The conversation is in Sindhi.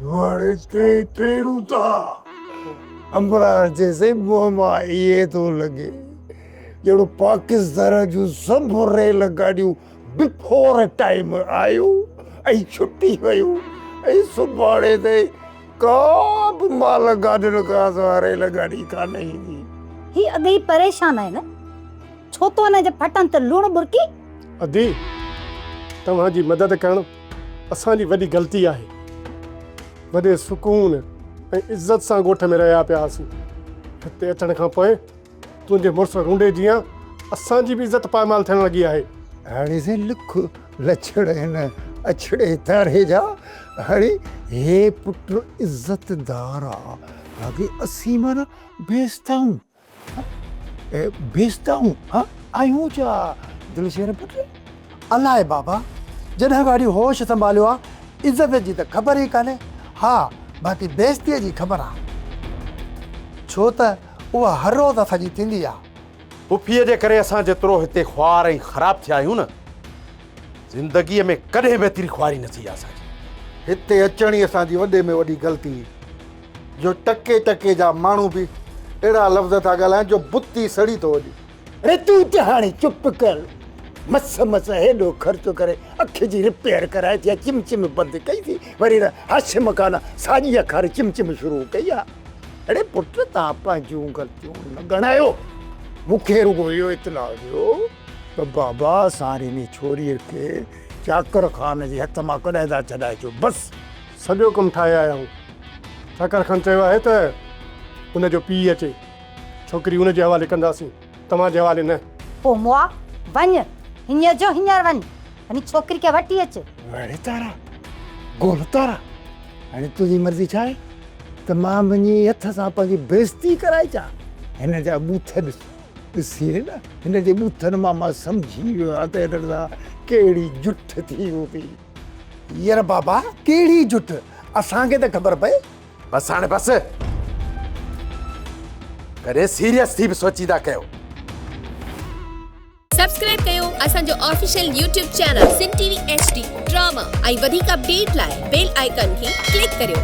وڙ تي ٽيڙون ٿا. عمران چيس منهن مان ائين ٿو لڳي ڄڻ پاڪستان جون سڀ ريل گاڏيون بفور ٽائيم آيون ۽ ڇٽي ويون ۽ سڀاڻي تائين ڪا به مال گاڏين کان سواء ريل گاڏي ڪانه ايندي. هي اڳ ئي پريشان آهن، ڇو ٿو هن جي ڦٽن تي لوڻ ٻرڪي؟ ادي، توهان جي مدد ڪرڻ اسان جي وڏي غلطي آهي. وڏي سڪون ۽ عزت سان ڳوٺ ۾ رهيا پيا هئاسين. هتي اچڻ کان پوء تنهنجي مڙس رونڊي جيان اسان جي به عزت پائمال ٿيڻ لڳي آهي. هاڻي سائين لک لڇڻ هن اڇڙي تاري جا. هاڻي هي پٽ عزتدار آ، باقي اسين معنيٰ بيستائون. بيستائون آهيون ڇا دلشير پٽ؟ الائي بابا، جڏهن گاڏي هوش سنڀاليو آ، عزت جي ته خبر ئي ڪانهي. ها باقي بيستيء جي خبر آ. ڇو ته اها هر روز اسان جي ٿيندي آ. پڦيء جي ڪري اسان جيترو هتي خوار ۽ خراب ٿيا آهيون نه، زندگيء ۾ ڪڏهن به ايتري خواري نه ٿي آ اسان جي. هتي اچڻ ئي اسان جي وڏي ۾ وڏي غلطي هئي. جو ٽڪي ٽڪي جا ماڻهو به اهڙا لفظ ٿا ڳالهائين جو بت ئي سڙي ٿو وڃي. اڙي تون ته هاڻي چپ ڪر. مس مس هيڏو خرچ ڪري اک جي رپيئر ڪرائي ٿي چم چم بند ڪئي ٿي وري هاشم خان ساڄي اک واري چم چم شروع ڪئي آ. اڙي پٽ تان پنهنجون غلطيون نه ڳڻايو. مون کي رڳو اهو اطلاع ڏيو ته بابا ساريني ڇوريء کي چاڪر خان جي هٿ مان ڪڏهن ٿا ڇڏائي اچو بس. سڄو ڪم ٺاهي آيا آهيون. ٺاڪر خان چيو آهي ته ان جو پيء اچي، ڇوڪري ان جي حوالي ڪنداسين، توهان جي حوالي نه. پوء مئا، وڃ، هينئر جو هينئر وڃ، وڃي ڇوڪري کي وٺي اچ. وڙ تارا، گول تارا، هاڻي تنهنجي مرضي ڇا آهي ته مان وڃي هٿ سان پنهنجي بيعزتي ڪرائي اچان؟ هن جا ٻوٿ ڏس، ڏسين نه، هن جي ٻوٿن مان مان سمجهي ويو آهيان ته هن سان ڪهڙي جٺ ٿي هوندي. ير بابا ڪهڙي جٺ اسان کي ته خبر پئي. بس هاڻي بس. ڪڏهن سيريس ٿي به سوچيندا ڪيو. سبسڪرائب ڪيو اسان جو official YouTube channel Sindh T V H D drama ۽ وڌيڪ اپڊيٽ لاء بيل آئيڪان کي ڪلڪ ڪريو.